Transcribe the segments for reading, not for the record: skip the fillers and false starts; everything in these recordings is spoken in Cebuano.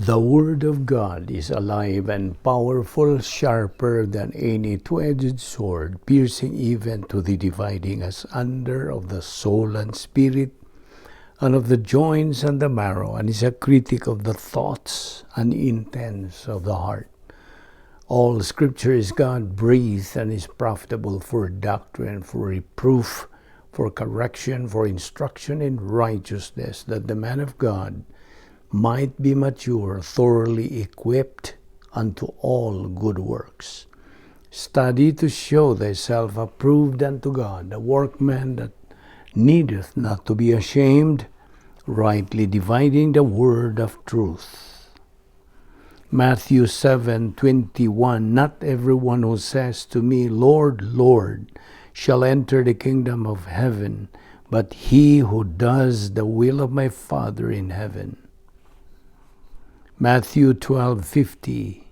The Word of God is alive and powerful, sharper than any two-edged sword, piercing even to the dividing asunder of the soul and spirit, and of the joints and the marrow, and is a critic of the thoughts and intents of the heart. All Scripture is God-breathed and is profitable for doctrine, for reproof, for correction, for instruction in righteousness, that the man of God might be mature, thoroughly equipped unto all good works. Study to show thyself approved unto God, a workman that needeth not to be ashamed, rightly dividing the word of truth. Matthew 7:21. Not everyone who says to me, 'Lord, Lord,' shall enter the kingdom of heaven, but he who does the will of my Father in heaven. Matthew 12:50.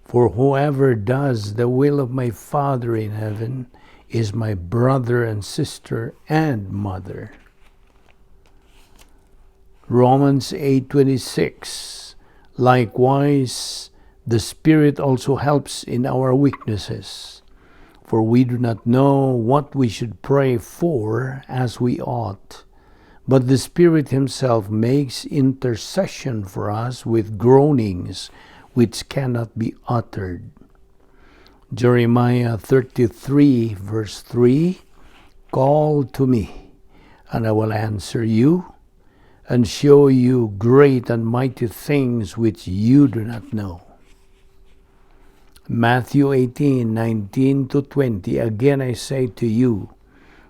For whoever does the will of my Father in heaven is my brother and sister and mother. Romans 8:26. Likewise, the Spirit also helps in our weaknesses, for we do not know what we should pray for as we ought. But the Spirit Himself makes intercession for us with groanings which cannot be uttered. Jeremiah 33, verse 3. Call to me, and I will answer you, and show you great and mighty things which you do not know. Matthew 18:19 to 20. Again I say to you,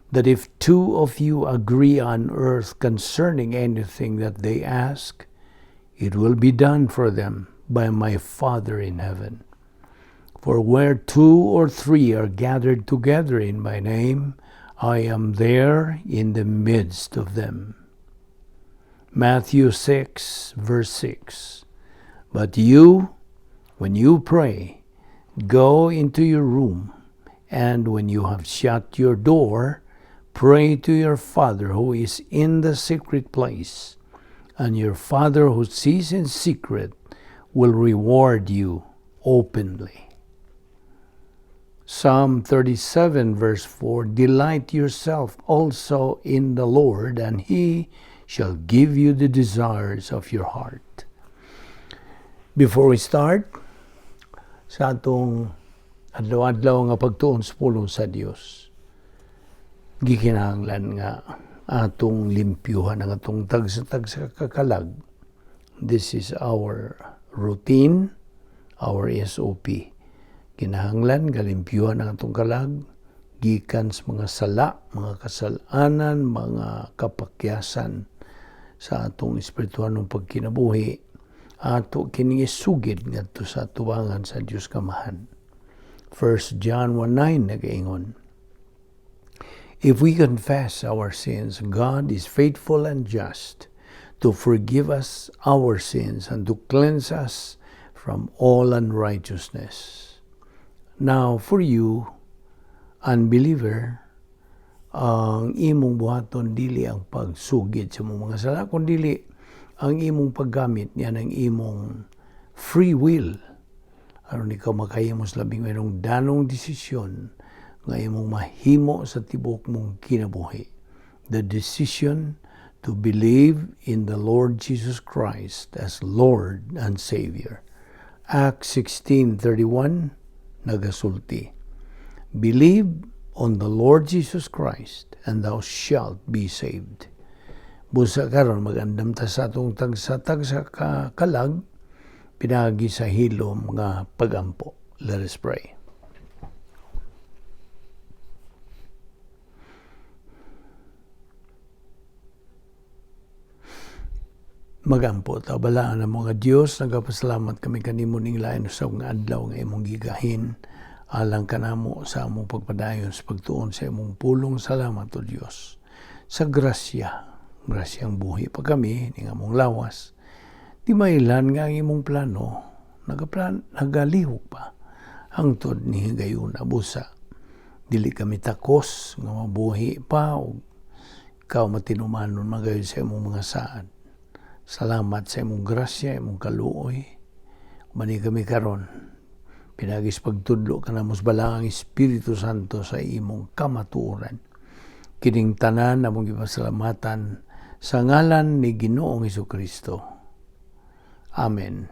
that if two of you agree on earth concerning anything that they ask, it will be done for them by my Father in heaven. For where two or three are gathered together in my name, I am there in the midst of them. Matthew 6, verse 6. But you, when you pray, go into your room, and when you have shut your door, pray to your Father who is in the secret place, and your Father who sees in secret will reward you openly. Psalm 37, verse 4. Delight yourself also in the Lord, and He shall give you the desires of your heart. Before we start, sa atong adlaw-adlaw nga pagtuon sa pulong sa Dios, gikinahanglan nga atong limpyuhan ang atong tagsa-tagsa ka kalag. This is our routine, our SOP. Kinahanglan galimpyuhan ang atong kalag gikan sa mga sala, mga kasalanan, mga kapakyasan sa atong espirituhanong pagkinabuhi. Ato kining isugid ngadto sa atubangan sa Dios Amahan. 1 John 1:9 nagaingon, "If we confess our sins, God is faithful and just to forgive us our sins and to cleanse us from all unrighteousness." Now, for you, unbeliever, ang imong buhaton dili ang pagsugid sa imong mga sala, kundi ang imong paggamit niya ng imong free will aron ikaw makahimo sa labing danong desisyon nga imong mahimo sa tibuok mong kinabuhi. The decision to believe in the Lord Jesus Christ as Lord and Savior. Acts 16:31 nagasulti, "Believe on the Lord Jesus Christ and thou shalt be saved." Busa karon magandam ta sa atong tagsa-tagsa ka kalag pinaagi sa hilom nga pagampo. Let us pray. Magampo ta. Balaan ang mga Dios, nagapasalamat kami kanimo ning lain sa nga adlaw nga imong gigahin alang kanamo sa among pagpadayon sa pagtuon sa imong pulong. Salamat, o Dios, sa grasya, grasyang buhi pa kami ning among lawas. Di mailan nga ang imong plano nagaplan nagalihok pa hangtod ni higayuna. Busa dili kami takos nga mabuhi pa ug ikaw matinumanon magayon sa imong mga saad. Salamat sa imong grasya, imong kaluoy. Mani kami karon. Pinaagi sa pagtudlo kanamo sa Balaang Espiritu Santo sa imong kamatuoran. Kining tanan among gipasalamatan sa ngalan ni Ginoong Kristo. Amen.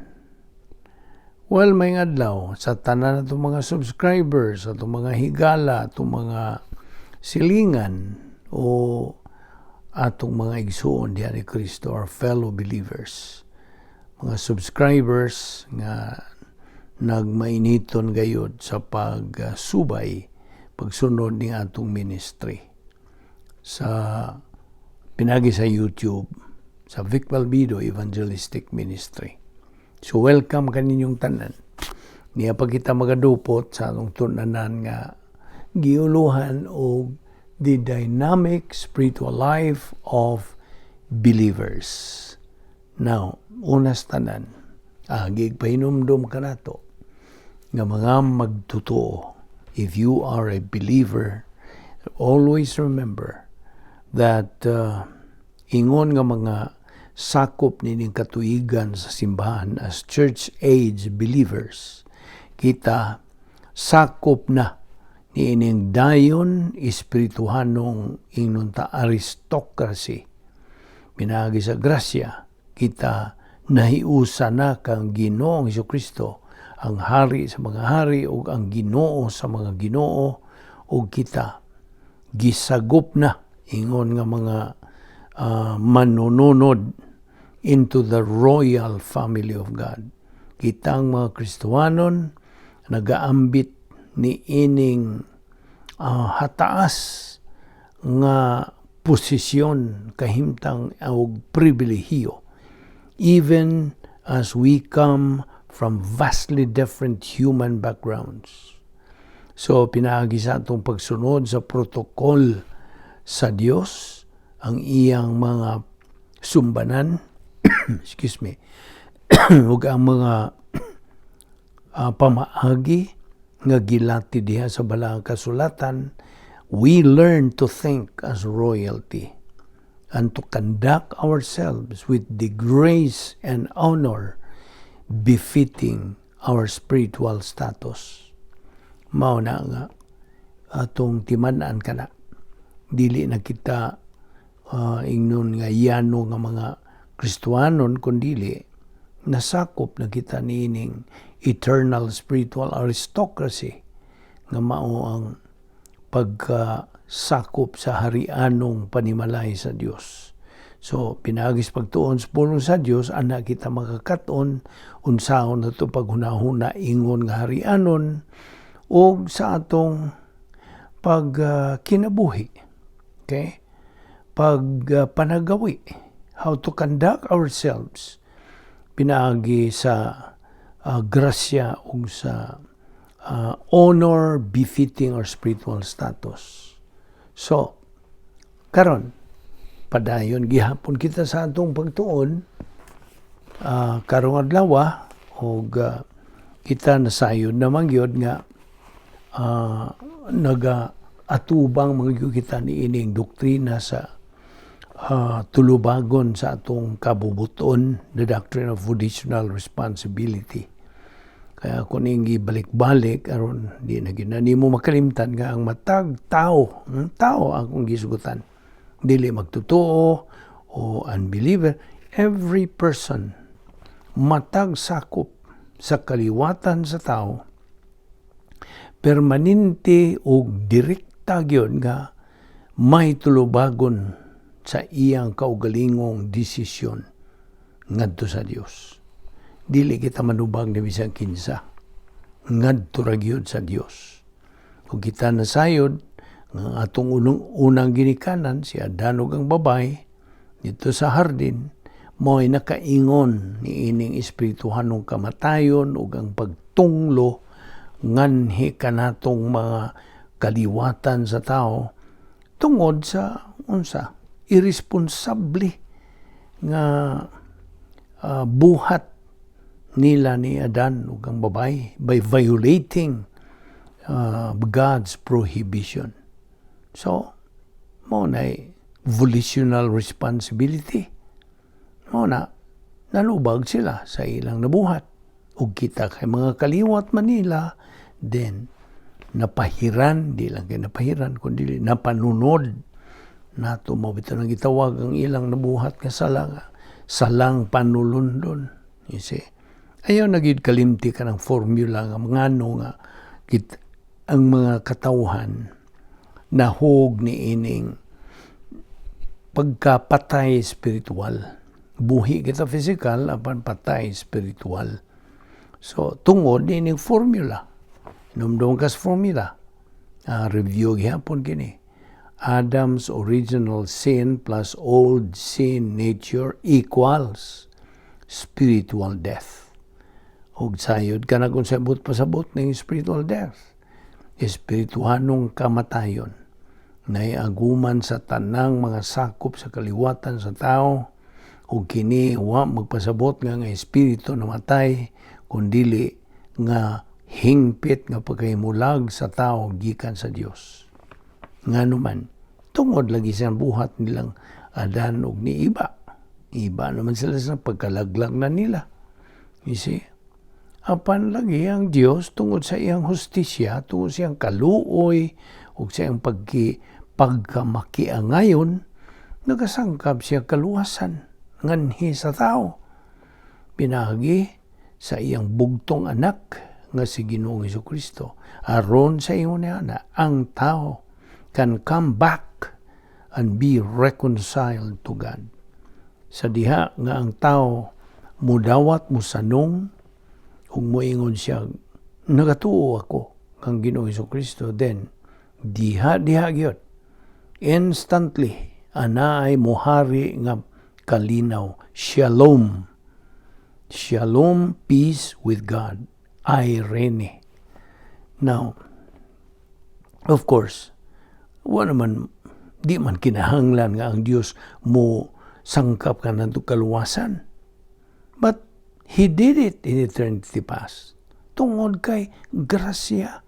Well, maayong adlaw sa tanan atong mga subscribers, atong mga higala, atong mga silingan o atong mga igsuon diha ni Kristo, our fellow believers. Mga subscribers nga nagmainiton gayud sa pagsubay, pagsunod ning atong ministry sa pinagi sa YouTube sa Vic Balbido Evangelistic Ministry. So welcome kaninyong tanan. Niya pa kita magadupot sa atong tun-anan nga giuluhan og the dynamic spiritual life of believers. Now, unas tanan, agig pahinumdum kanato nga mga magtotoo. If you are a believer, always remember that ingon nga mga sakop nining katuigan sa simbahan as church age believers, kita sakop na niining dayon espirituhanong, ingnon ta, aristocracy. Pinaagi sa grasya, kita nahiusa na kang Ginoong Kristo ang hari sa mga hari ug ang Ginoo sa mga ginoo, ug kita gisagop na ingon nga mga manununod into the royal family of God. Kitang mga Kristohanon nagaambit ni ining hataas nga posisyon, kahimtang og pribilehiyo, even as we come from vastly different human backgrounds. So pinaagi sa atong pagsunod sa protocol sa Dios, ang iyang mga sumbanan, excuse me, ug ang mga pamaagi nga gilati diha sa Balaang Kasulatan, we learn to think as royalty and to conduct ourselves with the grace and honor befitting our spiritual status. Mao na nga atong timan-an kana. Dili na kita ingnon nga yano nga mga Kristohanon, kundili nasakop na kita niining eternal spiritual aristocracy nga mao ang pagkasakop sa harianong panimalay sa Dios. So, pinaagi sa pagtuon sa pulong sa Dios, ana kita makakaton unsaon nato paghunahuna ingon nga harianon og sa atong pag kinabuhi. Okay? Pag panagawi, how to conduct ourselves pinaagi sa grasya ug sa honor befitting our spiritual status. So, karon padayon gihapon kita sa atong pagtuon karong adlaw ug kita nasayod naman gyud nga naga atubang mga gyud kita niining doktrina sa tulubagon sa atong kabubuton, the doctrine of volitional responsibility. Kaya kung ning gibalik-balik aron di na gyud na nimo makalimtan nga ang matag tao, tao akong gisugutan. Dili magtotoo o unbeliever, every person, matag sakop sa kaliwatan sa tao, permanente ug direkta gyud nga may tulubagon sa iyang kaugalingong desisyon ngadto sa Dios. Dili kita manubag ni bisan kinsa. Ngadto ra gyud sa Dios. Ug kita nasayod nga atong unang ginikanan, si Adan ug ang babae dito sa hardin, mo'y nakaingon ni ining espirituhanong kamatayon ug ang pagtunglo nganhi kanatong mga kaliwatan sa tao tungod sa unsa irresponsable nga buhat nila ni Adan ug ang babae by violating God's prohibition. So, mao na volitional responsibility. Mao na Nanubag sila sa ilang nabuhat. Ug kita kay mga kaliwat man nila, then napahiran, di lang kay napahiran, kundi napanunod nato. Mao bitaw nang gitawag ang ilang nabuhat nga sala nga salang panulundon. You see? Ayaw na gyud kalimti ka ng formula nga ngano nga kit ang mga katawhan nahog ni ining pagkapatay spiritual. Buhi kita physical, apan patay spiritual. So, tungod niining formula. Hinumdum kas formula. Review gihapon kini. Adam's original sin plus old sin nature equals spiritual death. Ug sayod ka na kung sabot pasabot ng spiritual death. Espirituhanong kamatayon naiaguman sa tanang mga sakop sa kaliwatan sa tao, ug kini wa magpasabot nga nga espiritu namatay, kundili nga hingpit nga pagkahimulag sa tao gikan sa Dios. Ngano man? Tungod lagi sa buhat nilang Adan ug ni Eva. Iba naman sila sa pagkalaglag na nila. You see? Apan lagi ang Dios, tungod sa iyang hustisya, tungod sa iyang kaluoy ug sa iyang pagkamakiangayon, nagasangkap siya kaluwasan nganhi sa tao. Pinaagi sa iyang bugtong anak nga si Ginoong Kristo. Aron sa ingon niya na ang tao can come back and be reconciled to God. Sa diha nga ang tao mudawat, musanong ug moingon siya, "Nagatuo ako kang Ginoong Kristo," then diha diha gyud, instantly, anaay muhari nga kalinaw, shalom. Shalom, peace with God, eirene. Now, of course, wa naman, di man kinahanglan nga ang Dios mo sangkap ka ng kaluwasan. But He did it in eternity past. Tungod kay grasya.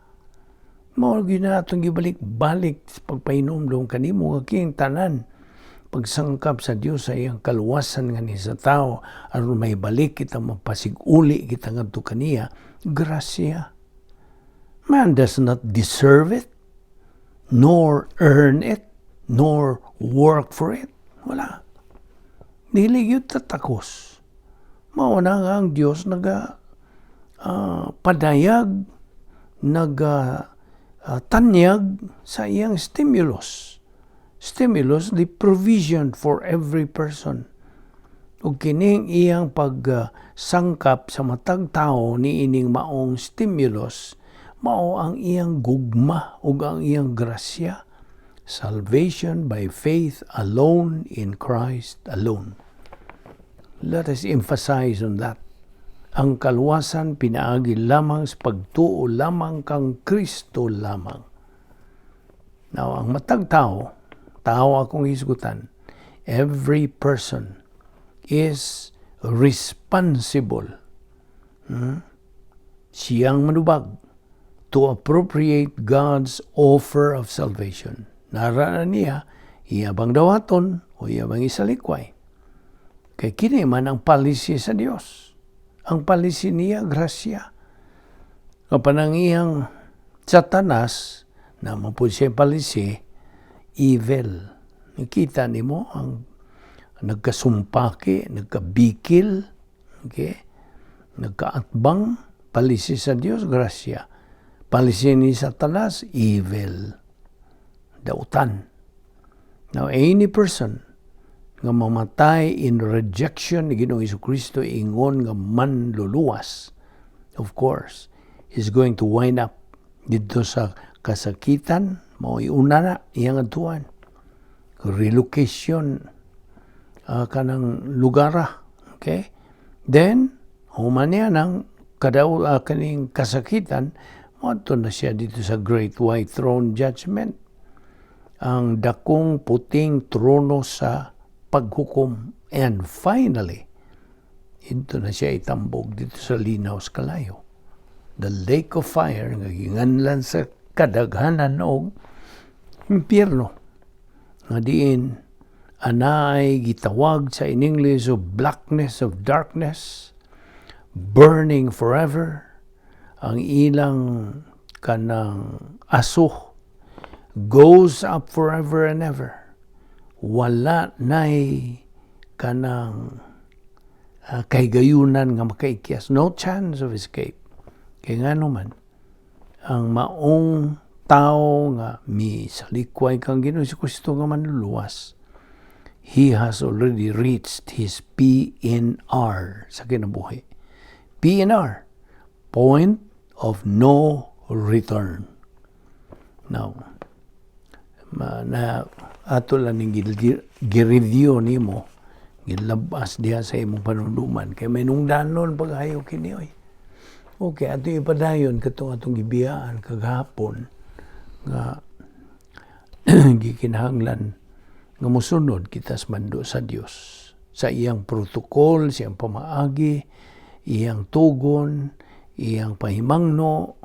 Mao gyud na atong gibalik-balik sa pagpahinumdom kanimo nga kining tanan pagsangkap sa Dios sa iyang kaluwasan nga ni sa tao aron may balik kita, mapasiguli kita ngadto kaniya, grasya. Man does not deserve it, nor earn it, nor work for it. Wala. Dili gyud tatakos. Mao na nga ang Dios naga padayag, naga tanyag sa iyang stimulus. Stimulus, the provision for every person. Ug kining iyang pagsangkap sa matag tao ni ining maong stimulus, mao ang iyang gugma ug ang iyang grasya. Salvation by faith alone in Christ alone. Let us emphasize on that. Ang kaluwasan pinaagi lamang sa pagtuo lamang kang Kristo lamang. Now, ang matag tao, tao akong hisgutan, every person is responsible. Siyang manubag to appropriate God's offer of salvation. Nara na niya, iya bang dawaton o iya bang isalikway? Kay kini man ang policy sa Dios. Ang policy niya, grasya. Apan ang iyang Satanas, na mapud siya policy, evil. Nakita nimo ang nagkasumpaki, nagkabikil, okay? Nagkaatbang, policy sa Dios, grasya. Policy ni Satanas, evil. Dautan. Now, any person nga mamatay in rejection ni Ginoong Kristo ingon nga manluluwas, of course, is going to wind up didto sa kasakitan, mao una na iyang adtuan. Relocation kanang lugara. Okay? Then, human niya ng kadaw kaning kasakitan, moadto na siya didto sa Great White Throne Judgment. Ang dakong puting trono sa paghukom. And finally, didto na siya itambog didto sa linaw sa kalayo. The lake of fire nga ginganlan sa kadaghanan og impyerno nga diin Anay gitawag sa in English of blackness of darkness, burning forever, ang ilang kanang aso goes up forever and ever. Wala nay kanang kahigayunan nga makaikyas. No chance of escape. Kay ngano man, ang maong tao nga misalikway kang Ginoo Kristo nga manluluwas, he has already reached his PNR sa kinabuhi. PNR, point of no return. Now, na ato lang ning gi-review nimo, gilabas diha sa imong panunduman kay may nungdanon paghayo kini oy. Okay, ato ipadayon katong atong gibiyaan kagahapon nga gikinahanglan nga mosunod kita sa mando sa Dios sa iyang protocol, sa iyang pamaagi, iyang tugon, iyang pahimangno,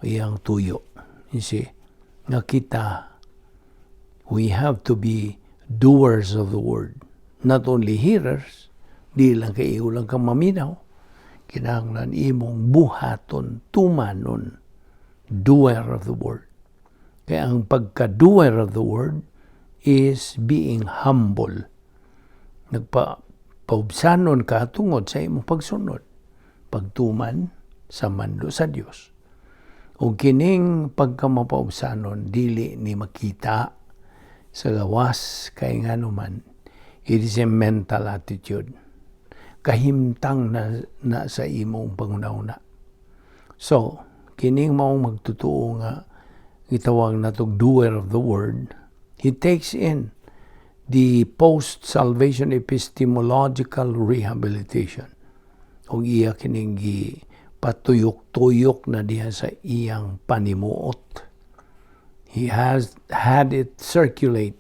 iyang tuyo. You see, nga kita, we have to be doers of the word. Not only hearers, di lang kay igo lang kang maminaw, kinahanglan imong buhaton, tumanon, doer of the word. Kaya ang pagka-doer of the word is being humble. Nagpa paubsanon ka tungod sa imong pagsunod, pagtuman sa mando sa Dios. O kining pagkamapaubsanon dili ni makita sa gawas kay ngano man, it is a mental attitude. Kahimtang na sa imong panghuna-huna. So, kining maong magtutuo nga gitawag natog doer of the word, he takes in the post-salvation epistemological rehabilitation. Og iya kining gi patuyok-tuyok na diha sa iyang panimuot. He has had it circulate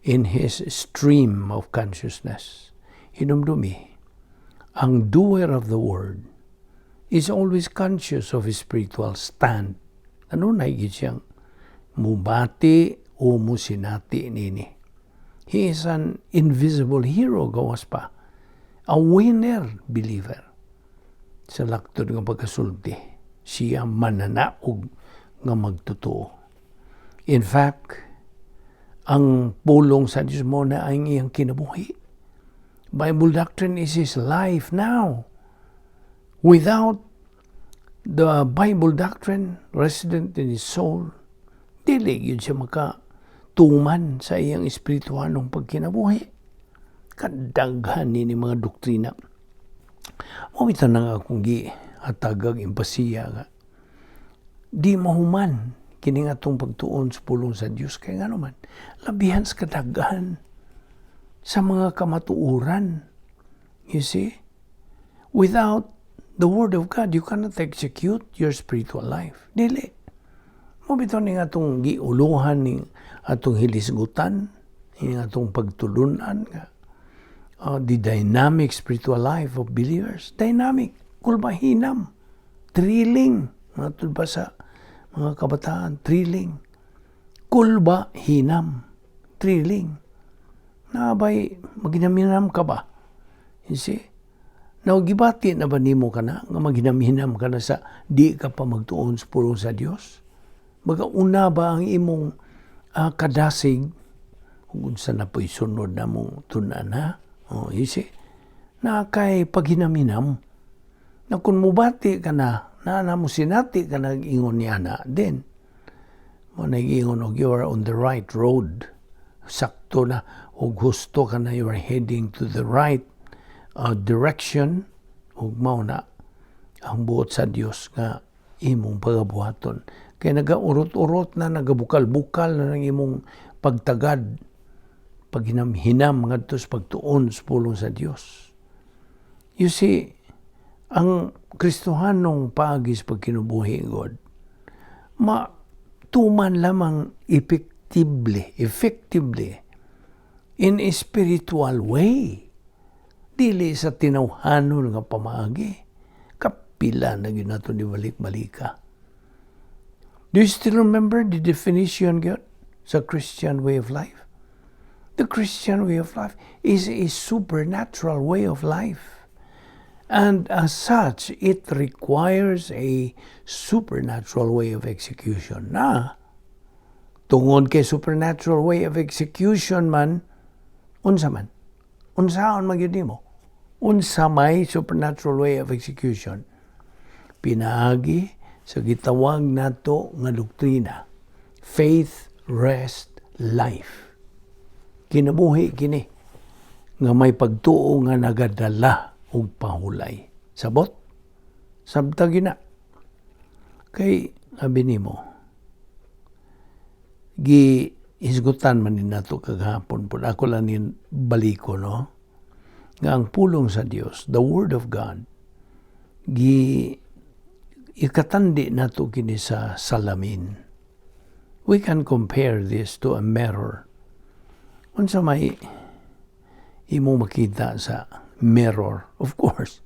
in his stream of consciousness. Hinumdumi, ang doer of the word is always conscious of his spiritual stand. Ano na siyang mubati o musinati nini? He is an invisible hero gawas pa. A winner believer. Sa laktod nga pagkasulti, siya mananaog nga magtotoo. In fact, ang pulong sa Diyos mao na ang iyang kinabuhi. Bible doctrine is his life now. Without the Bible doctrine resident in his soul, dili gyud siya makatuman sa iyang espiritualong pagkinabuhi. Kadaghan ni mga doktrina. Mao bitaw nang akong gihatagag empasiya nga di mahuman kining atong pagtuon sa pulong sa Dios kay ngano man labihan sa kadaghan sa mga kamatuoran. You see? Without the Word of God, you cannot execute your spiritual life. Dili. Mao bitaw ning atong giuluhan, ning atong hilisgutan, ning atong pagtulunan nga the dynamic spiritual life of believers. Dynamic, kulbahinam, thrilling. Mga ba sa mga kabataan, thrilling. Kulba hinam, thrilling. Nabay, maghinam-hinam ka ba? You see? Now, gibati na ba nimo ka na nga maghinam-hinam ka na sa di ka pa magtuon sa pulong sa Dios? Magauna ba ang imong kadasig kung unsa na po'y sunod na mong tunan, ha? Oh, you see? Na kay paghinam-hinam. Na kung mubati ka na, na mo sinati ka nag-ingon niya na, then, mo nag-ingon og you are on the right road. Sakto na, og husto ka na, you are heading to the right direction, ug mao na ang buot sa Dios nga imong pagabuhaton. Kay nagaurot-urot na, nagabukal-bukal na ng imong pagtagad, paghinam-hinam ngadto sa pagtuon sa pulong sa Dios. You see, ang Kristohanong paagi sa pagkinubuhi God, matuman lamang effectively, in a spiritual way. Dili sa tinawhanon nga pamaagi. Kapila na gyud nato ni balik-balika. Do you still remember the definition gyud sa Christian way of life? The Christian way of life is a supernatural way of life. And as such, it requires a supernatural way of execution. Na, tungod kay supernatural way of execution man, unsa man? Unsaon man gyud nimo? Unsa may supernatural way of execution? Pinaagi sa gitawag nato nga doktrina, faith, rest, life. Kinabuhi kini nga may pagtuo nga nagadala og pahulay. Sabot? Sabta gina. Kay abi nimo, gi hisgutan man ni nato kagahapon pud, ako lang ni baliko, no, nga ang pulong sa Dios, the word of God, gi ikatandi nato kini sa salamin. We can compare this to a mirror. Unsa may imo makita sa mirror? Of course,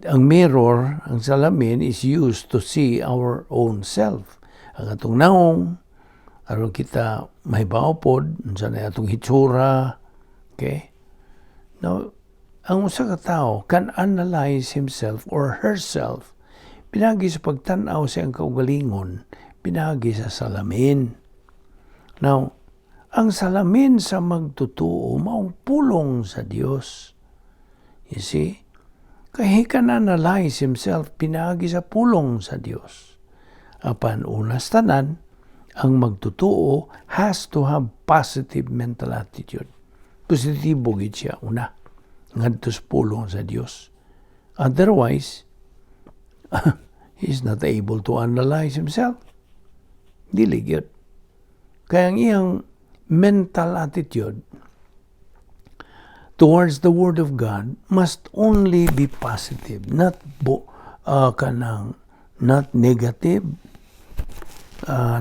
ang mirror, ang salamin, is used to see our own self, ang atong naong, aron kita mahibaw pod unsa na atong hitsura. Okay, now ang usa ka tawo can analyze himself or herself pinagi sa pagtan-aw sa iyang kaugalingon pinagi sa salamin. Now, ang salamin sa magtutuo maong pulong sa Dios. You see? Kay he can analyze himself pinagi sa pulong sa Dios. Apan unas tanan, ang magtutuo has to have positive mental attitude. Positibo gid siya una ngadto sa pulong sa Dios. Otherwise, he's not able to analyze himself. Dili gyud. Kaya ang iyang mental attitude towards the Word of God must only be positive, not kanang not negative,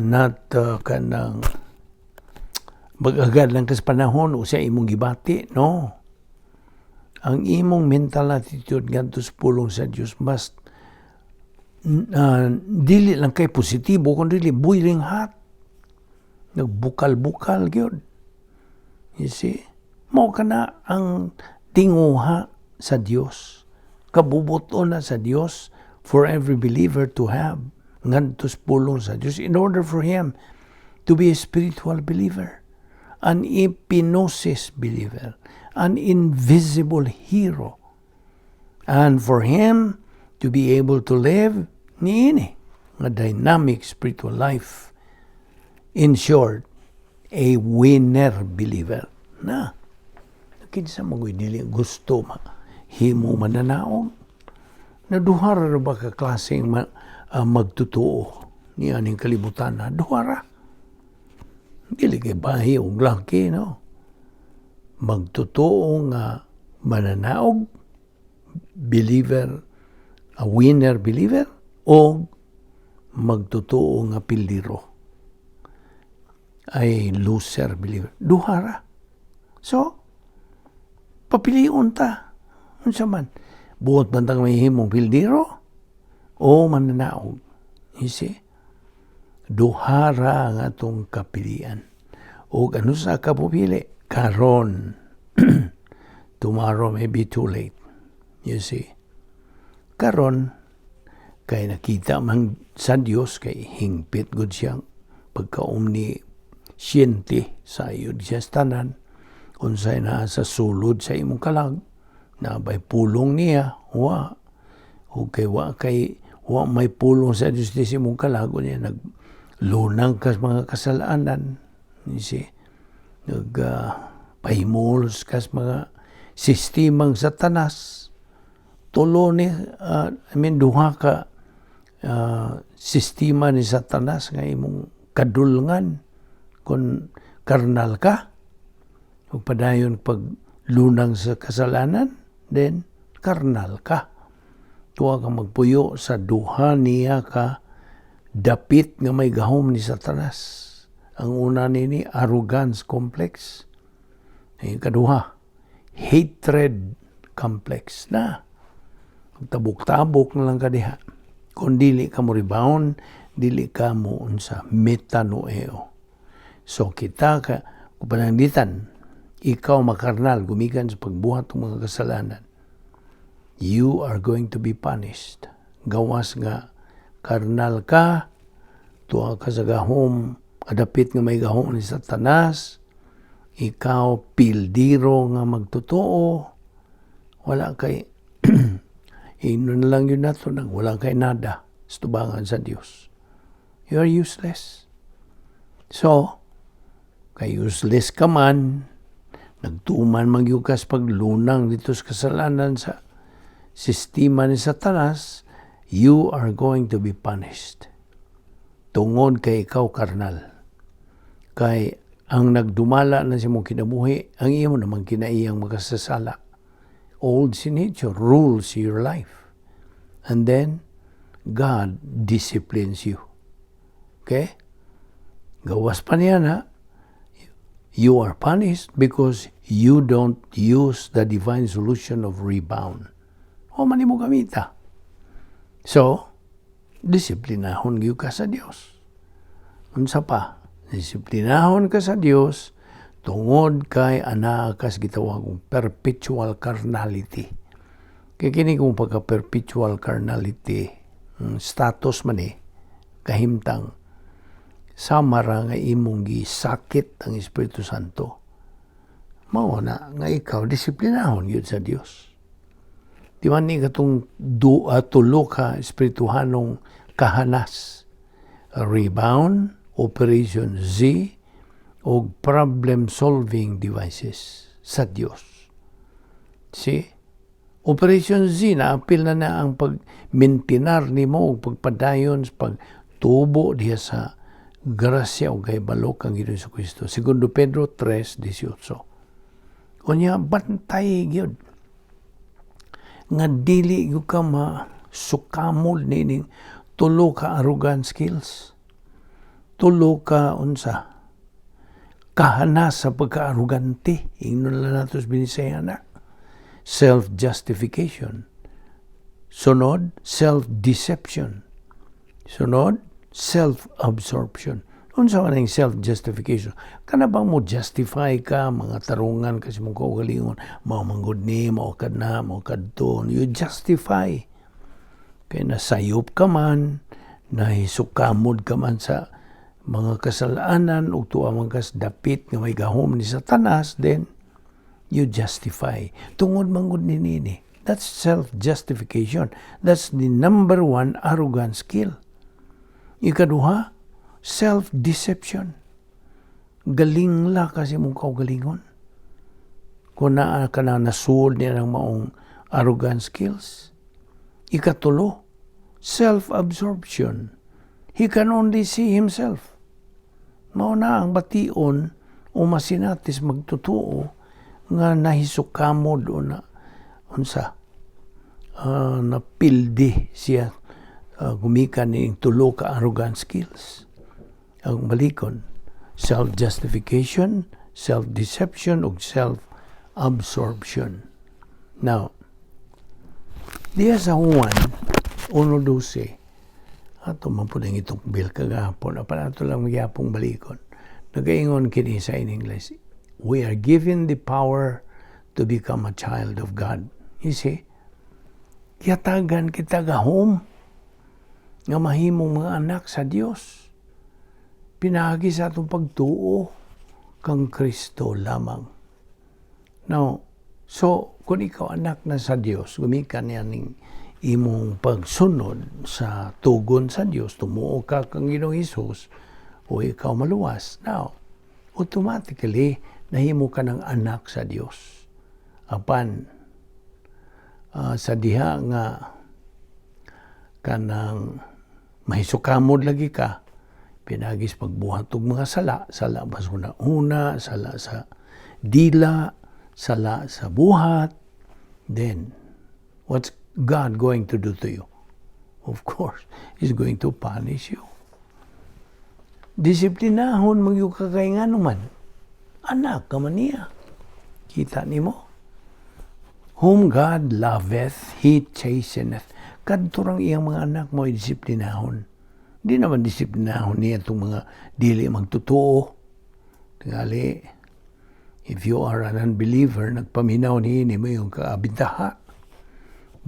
not kanang mag-agad lang kas panahon o sa imong gibati, no. Ang imong mental attitude ngadto sa pulong sa Dios must dili lang kay positibo kun dili boiling hot. Nagbukal-bukal gyud. You see? Mao kana ang tinguha sa Dios. Kabubuton na sa Dios for every believer to have ngadto sa pulong sa Dios in order for him to be a spiritual believer, an epignosis believer, an invisible hero. And for him to be able to live niini nga dynamic spiritual life. In short, a winner believer. Na, kinsa mo dili gusto ma himo mananaog? Na duha ra ba ka klaseng magtutuo ni aning kalibutan na? Duha ra. Dili kay bahi og laki, no? Magtutuo nga mananaog, believer, a winner believer, o magtutuo nga pildiro ay loser believer. Duha ra. So, papilion ta. Unsa man? Buot man tang mahimong pildiro o mananaog? You see? Duha ra ang atong kapilian. O ano sa ka pupili? Karon. Tomorrow may be too late. You see? Karon, kay nakita man sa Dios kay hingpit gud siyang pagka-omnisciente sa iyod siya sa tanan unsay naa sa sulod sa imong kalag, na bay pulong niya wa o kay wa may pulong sa Dios di sa imong kalag, unya naglunang ka sa mga kasalanan, you see, nag pahimulos ka sa mga sistemang Satanas. Tulo ni, I mean, duha ka sistema ni Satanas nga imong kadulngan kung karnal ka ug padayon pag lunang sa kasalanan, then karnal ka. Tuwa ka magpuyo sa duha niya ka dapit nga may gahom ni Satanas. Ang una nini, arrogance complex. Ang kaduha, hatred complex. Na tabok-tabok na lang ka diha kung dili ka mo rebound, dili ka mo unsa, metanoeo. So kita ka Kung pananglitan, ikaw makarnal, gumikan sa pagbuhat ng mga kasalanan, you are going to be punished. Gawas nga karnal ka, tuwa ka sa gahom, adapit nga may gahom ni Satanas, ikaw pildiro nga magtotoo, wala kay, ingnon na lang yun nato nang wala kay nada sa tubangan sa Dios. You are useless. So, kay useless ka man, nagtuman man ka sa paglunang dito sa kasalanan sa sistema ni Satanas, you are going to be punished. Tungod kay ikaw karnal. Kay ang nagdumala na sa imong kinabuhi, ang imo namang kinaiyang makasasala. Old sin nature rules your life. And then, God disciplines you. Okay? Gawas pa niya na, you are punished because you don't use the divine solution of rebound. O man mo gamita. So, disiplinahon gyud ka sa Dios. Unsa pa? Disiplinahon ka sa Dios tungod kay anaa kas gitawag perpetual carnality. Kay kini kung pagka perpetual carnality, status man eh, kahimtang sama ra nga imong gisakit ang Espiritu Santo. Mao na nga ikaw disiplinahon gyud sa Dios. Di man ni katong tulo ka espirituhanong kahanas. Rebound, Operation Z, o problem solving devices sa Dios. See? Operation Z, naapil na na ang pagmintinar nimo o pagpadayon sa pagtubo diha sa grasya o kay balok ang Ginoong Kristo. Segundo Pedro 3:18. Unya, bantay gyud nga dili gyud ka masukamol nining tulo ka arrogant skills. Tulo ka unsa kahanas sa pagka-arugante. Ingnon lang nato sa Binisaya na. Self-justification. Sunod, self-deception. Sunod, self-absorption. Unsa man ang self-justification? Kana bang mo justify ka, mga tarungan kasi mong kaugalingon, mao manggod ni, mao kad na, mao kadto? You justify. Kay nasayop ka man, nahisukamod ka man sa mga kasalanan ug tuwa man kas dapit nga may gahom ni Satanas, then you justify. Tungod manggod ni nini. That's self-justification. That's the number one arrogant skill. Ikaduha, self-deception. Galing la kasi mong kaugalingon. Kung naa ka na nasuod niya ng maong arrogant skills. Ikatulo, self-absorption. He can only see himself. Mao na ang bation o masinatis magtotoo nga nahisukamod o na unsa napildi siya gumikan ni tulo ka arrogant skills. Ang balikon, self-justification, self-deception ug self-absorption. Now, diya sa Juan 1:12, ato man po nang itukbil kagahapon, apan ato lang magyapong balikon. Nagaingon kini sa in English, "We are given the power to become a child of God." You see? Gihatagan kita gahom nga mahimong mga anak sa Dios. Pinaagi sa atong pagtuo kang Kristo lamang. Now, so kung ikaw anak na sa Dios, gumikan niya ning imong pagsunod sa tugon sa Dios, tumuo ka kang Ginoong Hesus, o ikaw maluwas. Now, automatically, nahimo ka ng anak sa Dios. Apan, sa diha nga kanang mahisukamod lagi ka, pinagis pagbuhat og mga sala, sala ba sa una, sala sa dila, sala sa buhat, then what's God going to do to you? Of course, He's going to punish you. Disiplinahon man gyud ka kay ngano man. Anak ka man niya. Kita nimo? "Whom God loveth, He chasteneth." Kadto rang iyang mga anak mo ay disiplinahon. Di naman disiplinahon niya itong mga dili magtotoo. Tingali, If you are an unbeliever, nagpaminaw niini mo yung kaabintaha.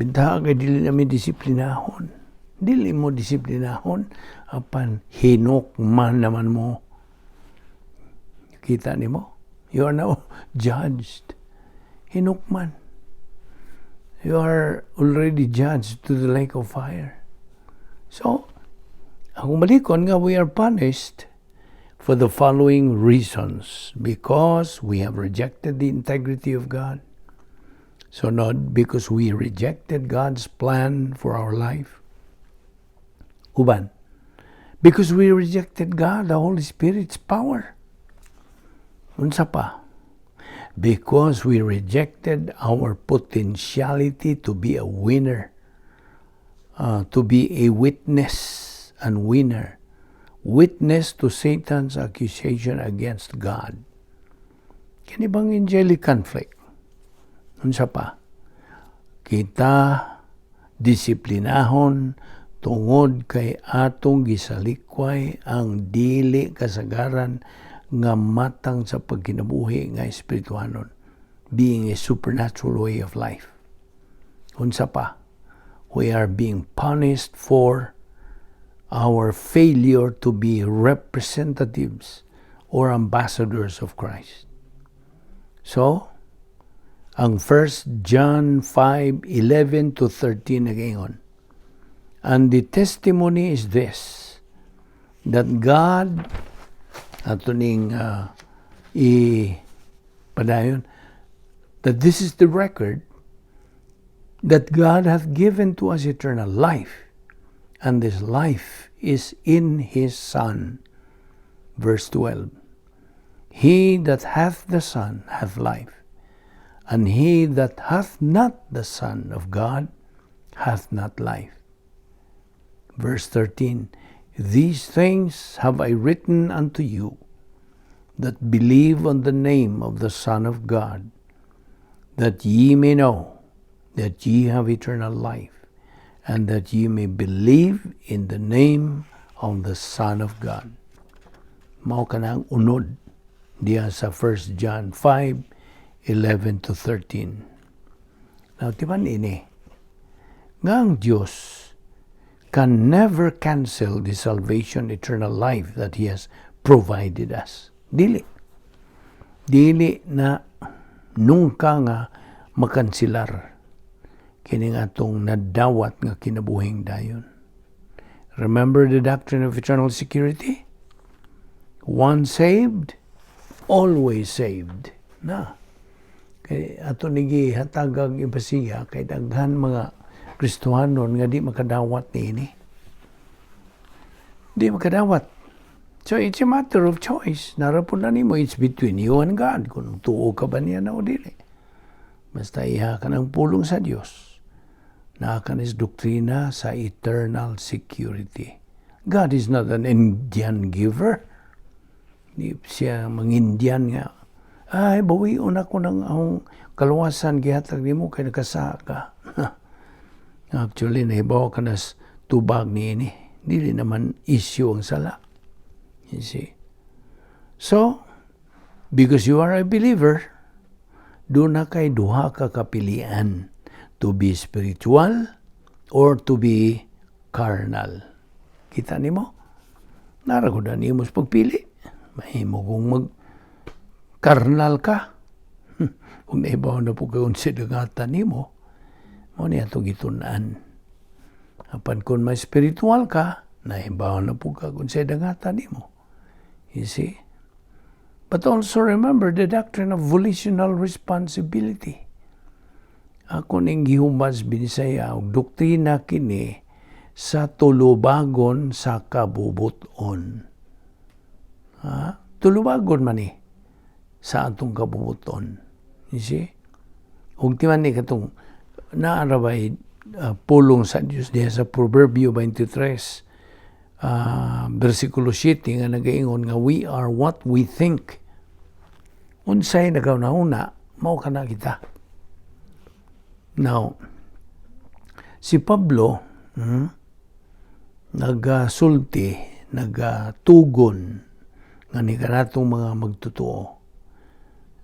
Bintaha kay dili nami disiplinahon. Dili mo disiplinahon, apan hinukman naman mo. Kita nimo? You are now judged. Hinukman. You are already judged to the lake of fire. So, akong balikon nga we are punished for the following reasons. Because we have rejected the integrity of God. So not because we rejected God's plan for our life. Uban. Because we rejected God, the Holy Spirit's power. Unsa pa? Because we rejected our potentiality to be a winner, to be a witness and winner. Witness to Satan's accusation against God. Kini bang angelic conflict? Unsa pa? Kita disiplinahon tungod kay atong gisalikway ang dili kasagaran nga matang sa pagkinabuhi nga espirituhanon, being a supernatural way of life. Unsa pa? We are being punished for our failure to be representatives or ambassadors of Christ. So, ang 1 John 5:11 to 13 nagaingon, "And the testimony is this, that God," ato ning i padayon, "that this is the record, that God hath given to us eternal life, and this life is in His Son." Verse 12, "He that hath the Son hath life, and he that hath not the Son of God hath not life." Verse 13, "These things have I written unto you that believe on the name of the Son of God, that ye may know that ye have eternal life, and that ye may believe in the name of the Son of God." Mao kanang unod diya sa 1 John 5:11 to 13. Now, timan ini, nga ang Diyos can never cancel the salvation, eternal life that He has provided us. Dili. Dili na nunca nga makansilar kini nga atong nadawat nga kinabuhing dayon. Remember the doctrine of eternal security? Once saved, always saved. Na. Kay ato ni gihatagag impasiya kay daghan mga Kristohanon nga di makadawat niini. Di makadawat. So it's a matter of choice. Naa ra pud na nimo, it's between you and God kung tuo ka ba niya na o dili. Basta iha ka ng pulong sa Dios. Naa ka nis doktrina sa eternal security. God is not an Indian giver. Di siya mang-Indian nga, "Ay, bawion ako ng akong kaluwasan gihatag nimo kay nakasala ka." Actually, nahibaw ka na tubag niini. Dili naman issue ang sala. You see? So, because you are a believer, duna kay duha ka kapilian: to be spiritual or to be carnal. Kita nimo? Naa ra gud na nimo sa pagpili. Mahimo kung mag carnal ka. Kung naibaw na pud ka unsay dangatan nimo, mao ni atong gitun-an. Apan kung may spiritual ka, naibaw na pud ka kung unsay dangatan nimo. You see? But also remember the doctrine of volitional responsibility. Ako ning gihumad sa Binisaya, og doktrina kini sa tulubagon sa kabubuton. Ha? Tulubagon man ni sa atong kabubuton. You see? Ug timan ni katong naa ra bay pulong sa Dios diha sa Proverbio 23 versikulo 7 nga nagaingon nga we are what we think. Unsay nagahuna-huna, mao kana kita. Now, si Pablo nagasulti, nagatugon nga ni kanatong mga magtotoo.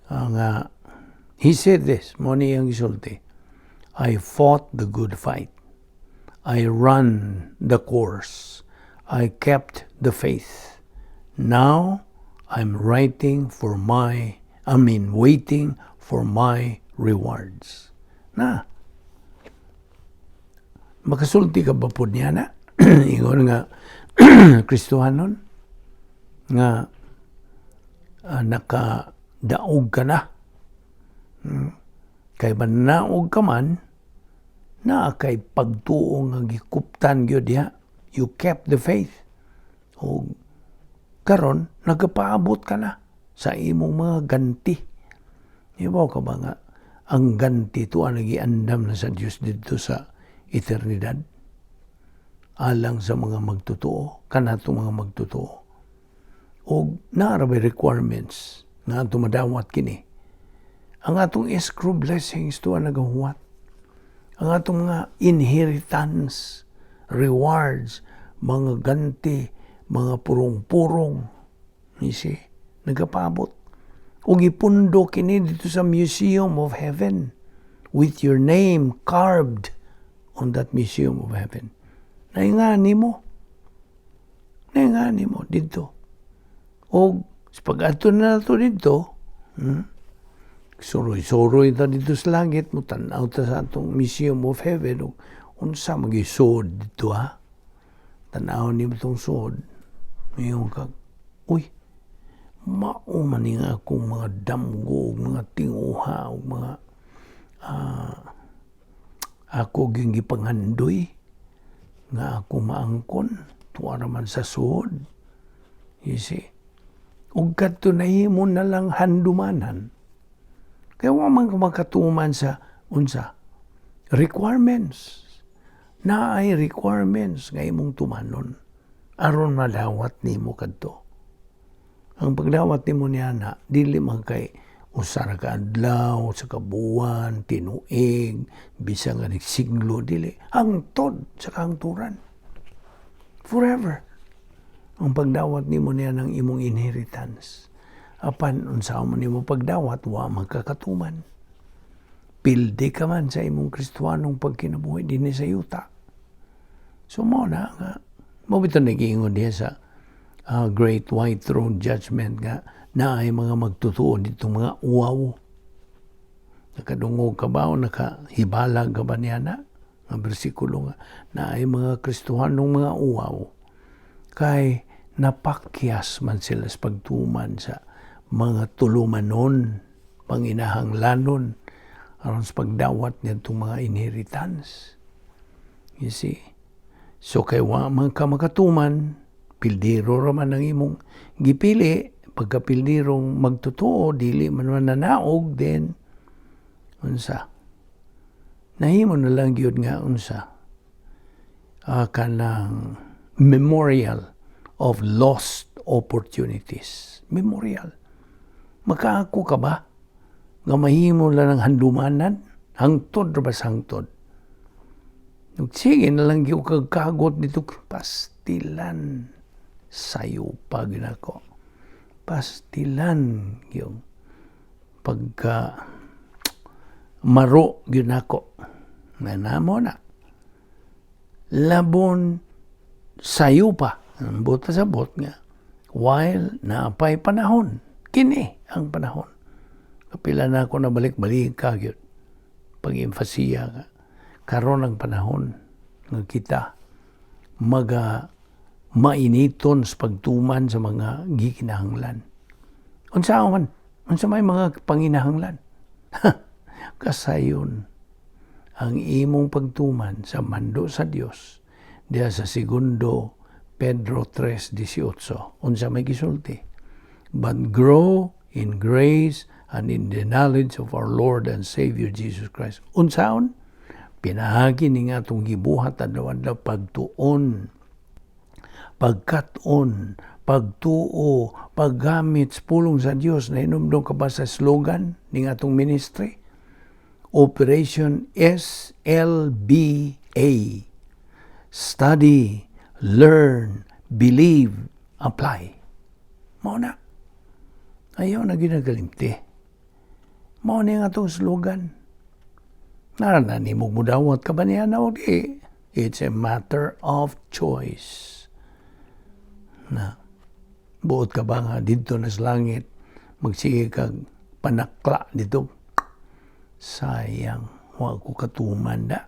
Nga he said this, mao ni iyang gisulti, "I fought the good fight. I run the course. I kept the faith. Now I'm writing for my, I mean, waiting for my rewards." Na, makasulti ka ba pod niya na? Ingon nga, Kristohanon, nga nakadaog ka na. Kay manaog ka man, naa kay pagtuo nga gikuptan gyud diha. You kept the faith. O karon nagapaabot ka na sa imong mga ganti. Ibaw ka ba nga ang ganti to ang nagiandam na sa Dios didto sa eternidad alang sa mga magtotoo, kanato mga magtotoo? Og naa ra bay requirements nga ato madawat kini. Ang atong escrow blessings to ang nagahuwat. Ang atong mga inheritance, rewards, mga ganti, mga purong-purong, you see, nagapaabot. Ug ipundo kini didto sa Museum of Heaven with your name carved on that Museum of Heaven. Naingani mo. Naingani mo didto. O sa pag-adto na nato didto, suroy-suroy ta didto sa langit, mo tan-aw ta sa atong Museum of Heaven, ug unsa magisod didto, ha? Tan-aw nimo tong sud. Moingon ka, "Uy, mao man ni nga akong mga damgo, ug mga tinguha, ug mga ako gyud gipanghandoy nga ako maangkon tuwa ra man sa suod." You see? Ug kadto nahimo na lang handumanan. Kaya wa man ka makatuman sa unsa requirements. Naay requirements nga imong tumanon aron madawat nimo kadto. Ang pagdawat nimo niya na dili man kay usa ra ka adlaw, sa ka buwan, tinuig, bisan nga siglo, dili. Hangtod sa kahangturan. Forever. Ang pagdawat nimo niya ng imong inheritance. Apan unsa man nimo pagdawat, wa magkakatuman. Pildi ka man sa imong Kristohanong pagkinabuhi dinhi sa yuta. So mao na nga mao bitaw nag-iingon diha sa Great White Throne Judgment nga naay mga magtotoo didto mga uwaw. Nakadungog ka ba o nakahibalag ka ba niya na? Nga bersikulo nga naay mga Kristohanong mga uwaw kay napakyas man sila sa pagtuman sa mga tulumanon, panginahanglanon aron sa pagdawat niadtong mga inheritance. You see? So kay wa man ka makatuman, pildiro ra man ang imong gipili, pagkapildirong magtotoo, dili man mananaog, then unsa? Nahimo na lang gyud nga unsa? Kanang memorial of lost opportunities. Memorial. Makaako ka ba nga mahimo lang ng handumanan? Hangtod ra ba sa hangtod? Sige na lang gyud kag kagot didto, pastilan sayo pa gyud ako. Pastilan yung pagka maro gyud nako. Na mo na. Labon sayo pa. Ang buot pasabot nga while naapay panahon. Kini ang panahon. Kapila na ako nabalik-balik ka gyud. Pag-emphasiya ka. Karon ang panahon nga kita maga mainiton sa pagtuman sa mga gikinahanglan. Unsa man? Unsa may mga panginahanglan? Kasayon ang imong pagtuman sa mando sa Dios diha sa Segundo Pedro 3:18. Unsa may gisulti? "But grow in grace and in the knowledge of our Lord and Savior Jesus Christ." Unsaon? Pinaagi ni nga atong gibuhat adlaw-adlaw pagtuon, pagkat-on, pagtuo, paggamit sa pulong sa Dios. Nahinumdum ka ba sa slogan ning atong ministry? Operation SLBA. Study, learn, believe, apply. Mao na. Ayaw na ginagalimti. Mao ni ang atong slogan. Nara na nimo mudawat ka ba niya na o di? It's a matter of choice. Na, buot ka ba nga didto na sa langit, magsige kag panakla dito? Sayang, wa ko katuman na.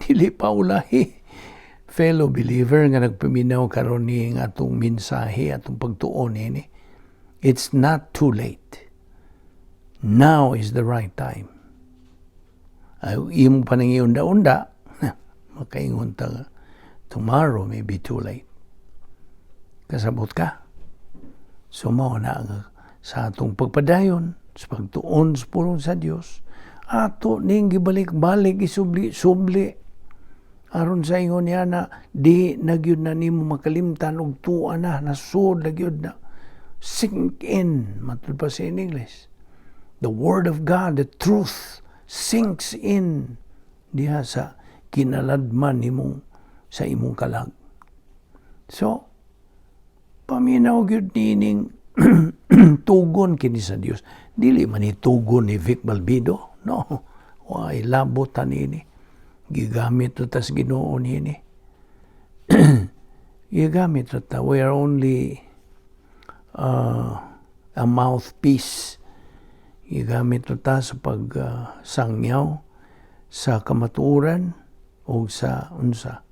Dili pa ulahi. Fellow believer nga nagpaminaw karon ni nga atong mensahe, atong pagtuon ini. It's not too late. Now is the right time. Ay, imo pa nang iunda-unda, makaingon ta nga, tomorrow may be too late. Kasabot ka? So mao na nga sa atong pagpadayon, sa pagtuon sa pulong sa Dios, ato ning gibalik-balik, isubli-subli aron sa ingon niya na di na gyud na nimo makalimtan og tuwa na nasud na gyud na, sink in matud pa sa in English. The word of God, the truth, sinks in diha sa kinaladman nimong sa imong kalag. So paminaw gyud nining tugon kini sa Dios. Dili man ni tugon ni Vic Balbido, no? Way labot ini. Gigamit ra tas Ginoo niini. Gigamit ra ta. We are only a mouthpiece. Gigamit ra ta sa pagsangyaw sa kamatuoran o sa unsa.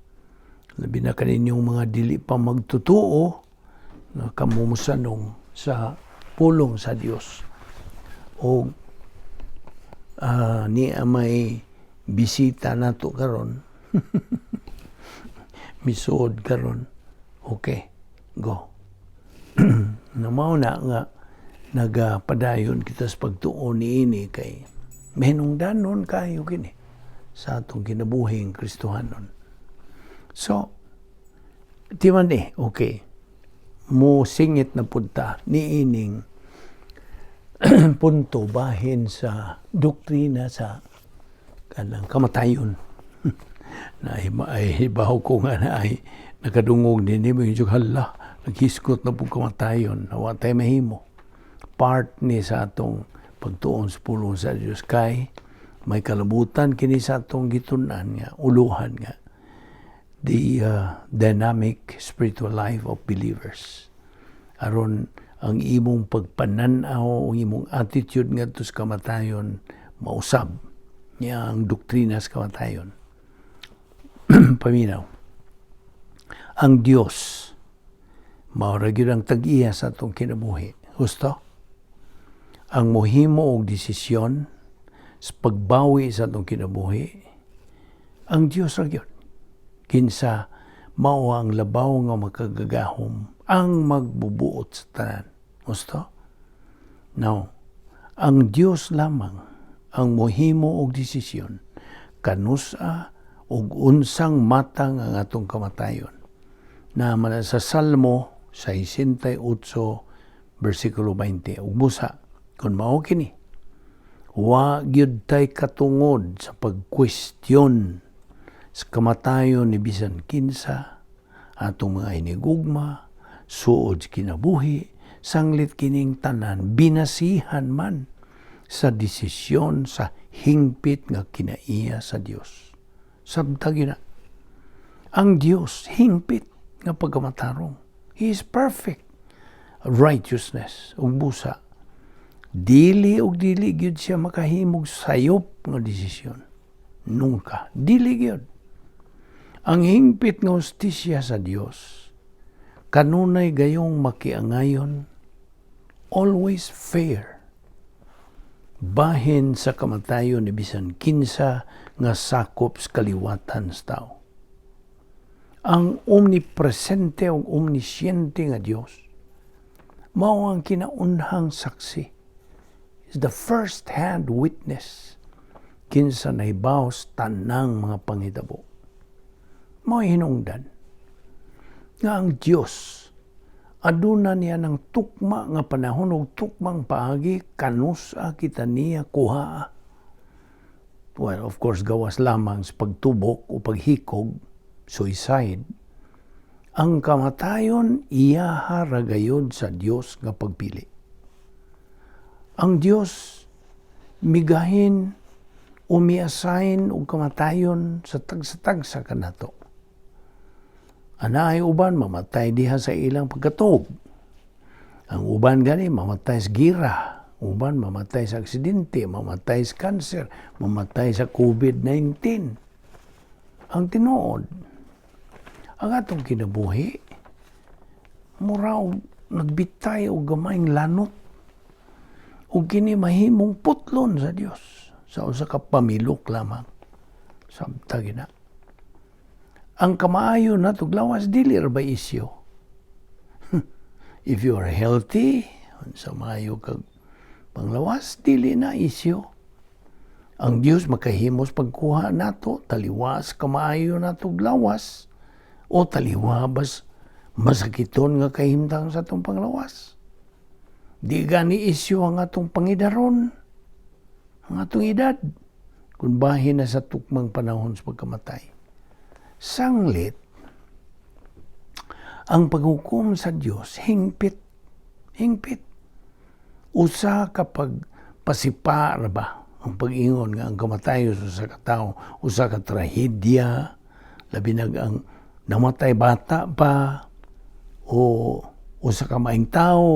Labi na kaninyong mga dili pa magtutuo nga kamumusanong sa pulong sa Dios. O ni may bisita nato karon. Misuod karon. Okay, go. Na mao na nga nagapadayon kita sa pagtuon niini kay mahinungdanon kayo kini sa atong kinabuhing Kristohanon. So, timan eh, okay. Mo singit na punta niining punto bahin sa doktrina sa kanang kamatayon. Na ay hibaw ko nga na ay nakadungog din mo yung, hala, naghisgot na po kamatayon, wa tay mahimo. Part ni sa atong pagtuon sa pulong sa Diyos kay may kalabutan kini sa atong gitun-an nga uluhan nga the dynamic spiritual life of believers, aron ang imong pagpanan-aw, ang imong attitude ngadto sa kamatayon mausab niya ang doktrina sa kamatayon. Paminaw. Ang Dios mao ra gyud ang tag-iya sa atong kinabuhi. Husto? Ang mohimo og desisyon sa pagbawi sa atong kinabuhi, ang Dios ra gyud. Kinsa mao ang labaw nga makagagahom, ang magbubuot sa tanan. Husto? Now, ang Dios lamang ang mohimo og desisyon kanusa og unsang matang ang atong kamatayon. Na man sa Salmo 68 versikulo 20. Ug busa kung mao kini, wa gyud tay katungod sa pagkwestiyon sa kamatayon ni bisan kinsa atong mga inigugma suod sa kinabuhi, sanglit kining tanan binasihan man sa desisyon sa hingpit nga kinaiya sa Dios. Sabtag yun na. Ang Dios hingpit nga pagkamatarong. He is perfect. Righteousness ug busa dili ug dili gyud siya makahimog sayop nga desisyon. Nunca. Dili gyud. Ang hingpit nga hustisya sa Dios kanunay gayong makiangayon, always fair, bahin sa kamatayon ni bisan kinsa nga sakop sa kaliwatan sa tao. Ang omnipresente ug omnisciente nga Dios mao ang kinaunhang saksi, is the first hand witness kinsa nahibaw sa tanang mga panghitabo. Mao hinungdan nga ang Dios aduna niya ng tukma nga panahon ug tukmang paagi kanusa kita niya kuhaa. Well, of course, gawas lamang sa pagtubok o paghikog, suicide. Ang kamatayon iyaha ra gayod sa Dios nga pagpili. Ang Dios Migahin o mi-assign og kamatayon sa tagsa-tagsa kanato. Anaay uban mamatay diha sa ilang pagkatuog. Ang uban gani mamatay sa gira, uban mamatay sa aksidente, mamatay sa cancer, mamatay sa COVID-19. Ang tinuod, ang atong kinabuhi, mura og nagbitay og gamayng lanot ug kini mahimong putlon sa Dios sa usa ka pamilok lamang. Samta gina. Ang kamaayo natog lawas dili ra ba isyu? If you are healthy, sa maayo kag panglawas, dili na isyu. Ang Dios makahimos pagkuha nato taliwas kamaayo natog lawas o taliwa bas masakiton nga kahimtang sa atong panglawas. Di gani isyu ang atong pangidaron, ang atong edad, kung bahin na sa tukmang panahon sa pagkamatay. Sanglit, ang paghukom sa Dios hingpit, hingpit. Usa kapag pasipa ra ba ang pag-ingon nga ang kamatayon sa usa ka tawo, usa ka trahedya, labi nag ang namatay bata pa o usa ka maayong tao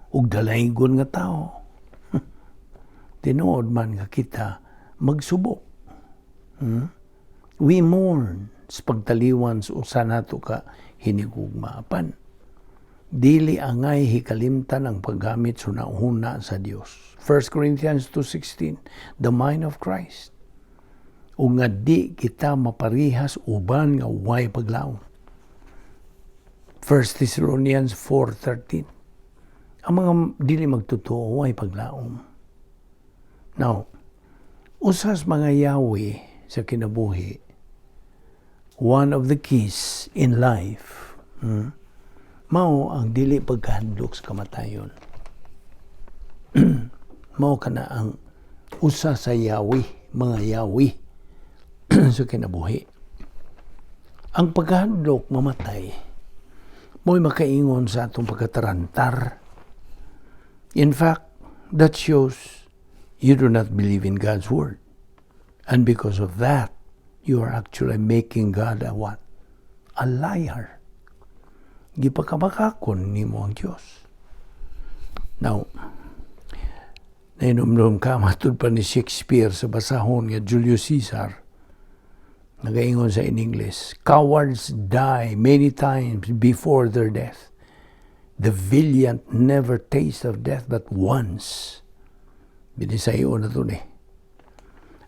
ug dalaygon nga tao. Tinuod man nga kita magsubok. We mourn sa pagtaliwan sa usa nato ka hinigugma, apan dili angay hikalimtan ang paggamit sa huna sa Dios. 1 Corinthians 2:16, the mind of Christ. O nga di kita maparihas uban nga way paglaom. 1 Thessalonians 4:13. Ang mga dili magtotoo way paglaom. Now, usas mga yawi sa kinabuhi, one of the keys in life, mao ang dili pagkahadlok sa kamatayon. Mao kana ang usa sa yawi, mga yawi sa kinabuhi. Ang pagkahadlok mamatay, mo'y makaingon sa atong pagkatarantar. In fact, that shows you do not believe in God's word. And because of that, you are actually making God a what? A liar. Gipakamakakon nimo ang Diyos. Now, nainomdom ka, matud pa ni Shakespeare sa basahon nga Julius Caesar, nagaingon sa in English, "Cowards die many times before their death. The valiant never taste of death but once." Binisayo na to ni.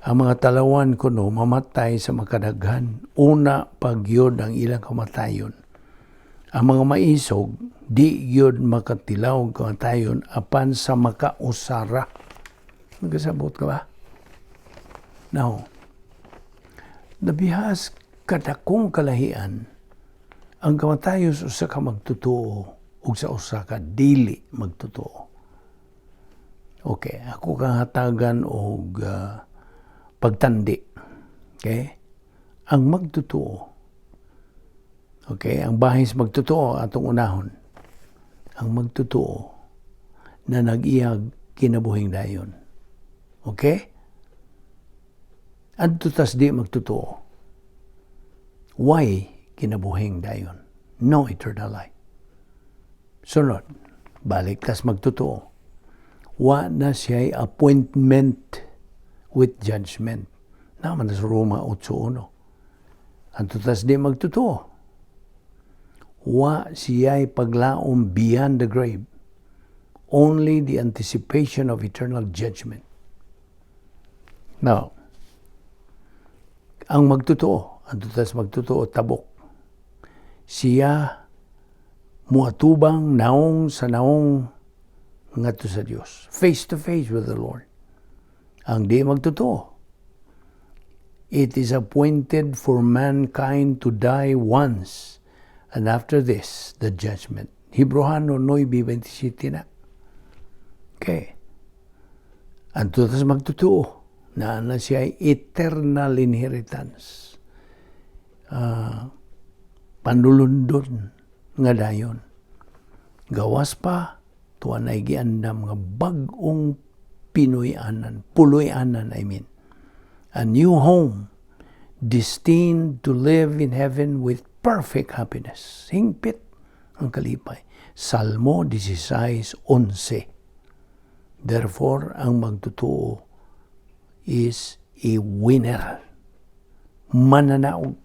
Ang mga talawan kuno mamatay sa makadaghan. Una pagyod ang ilang kamatayon. Ang mga maisog, di gyud makatilaw og kamatayon apan sa makausara. Nagkasabot ka ba? Now, nabihas kadakong kalahian ang kamatayon sa usa ka magtotoo ug sa usa ka dili magtotoo. Okay, ako kang hatagan og pagtandi. Okay? Ang magtotoo. Okay, ang bahis magtotoo atong unahon. Ang magtotoo na nag-iyag kinabuhing dayon. Okay? Adto tas di magtotoo. Way kinabuhing dayon? No eternal life. Sunod, balik tas magtotoo. Wa na siya appointment with judgment. Naman sa Roma 8.1. Adto tas di magtotoo. Wa siya'y paglaom beyond the grave. Only the anticipation of eternal judgment. Now, ang magtotoo, adto tas magtotoo tabok. Siya muatubang naong sa naong ngadto sa Dios. Face to face with the Lord. Ang di magtotoo, it is appointed for mankind to die once, and after this, the judgment. Hebreohano 9.27 na. Okay. Adto tas magtotoo na siya ay eternal inheritance. Panulundon nga dayon. Gawas pa, tuwa na giandam nga bag-ong Pinoy-anan, puloy-anan, I mean. A new home destined to live in heaven with perfect happiness. Hingpit ang kalipay. Salmo 16:11. Therefore, ang magtotoo is a winner. Mananaog.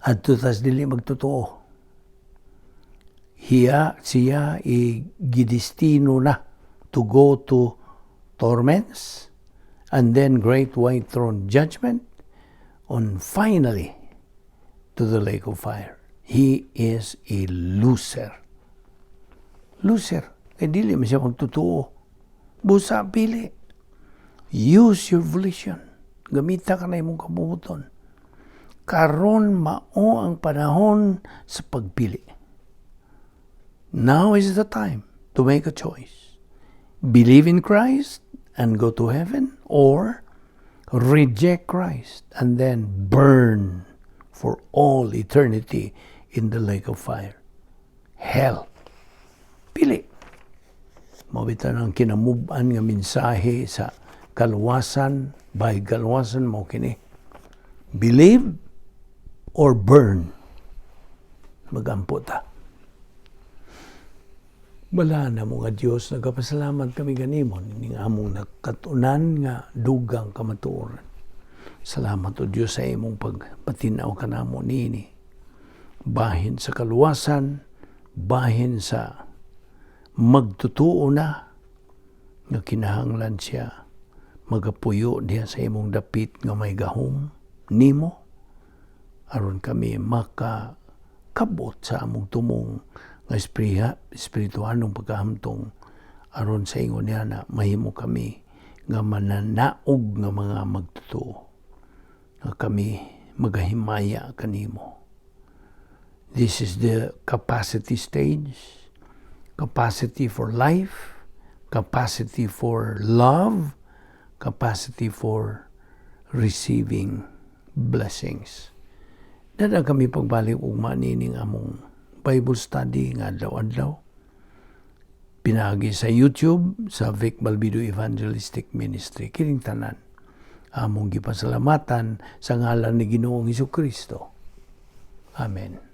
Adto tas dili magtotoo. Hiya, siya i-gidestino na to go to torments and then great white throne judgment on finally to the lake of fire. He is a loser. Loser. Kay dili man siya magtotoo. Busa pili. Use your volition. Gamita ka na imong kabubut-on. Karon mao ang panahon sa pagpili. Now is the time to make a choice. Believe in Christ and go to heaven, or reject Christ and then burn for all eternity in the lake of fire. Hell. Pili. Mao bitaw ang kinamub-an nga mensahe sa kaluwasan, by kaluwasan mao kini. Believe or burn. Magampo ta. Balaan namo nga Diyos, nagapasalamat kami kanimo ning among nakatunan nga dugang kamatuoran. Salamat, O Diyos, sa imong pagpatinaw kanamo niini. Bahin sa kaluwasan, bahin sa magtutuo na nga kinahanglan siya magapuyo diha sa imong dapit nga may gahom nimo aron kami makakabot sa among tumong nga espirituhanong pagkahamtong aron sa ingon niya na mahimo kami nga mananaog nga mga magtotoo nga kami magahimaya kanimo. This is the capacity stage, capacity for life, capacity for love, capacity for receiving blessings. Dada kami pagbalik ugma nining among Bible study nga adlaw-adlaw. Pinaagi sa YouTube sa Vic Balbido Evangelistic Ministry. Kining tanan among gipasalamatan sa ngalan ni Ginoong Kristo. Amen.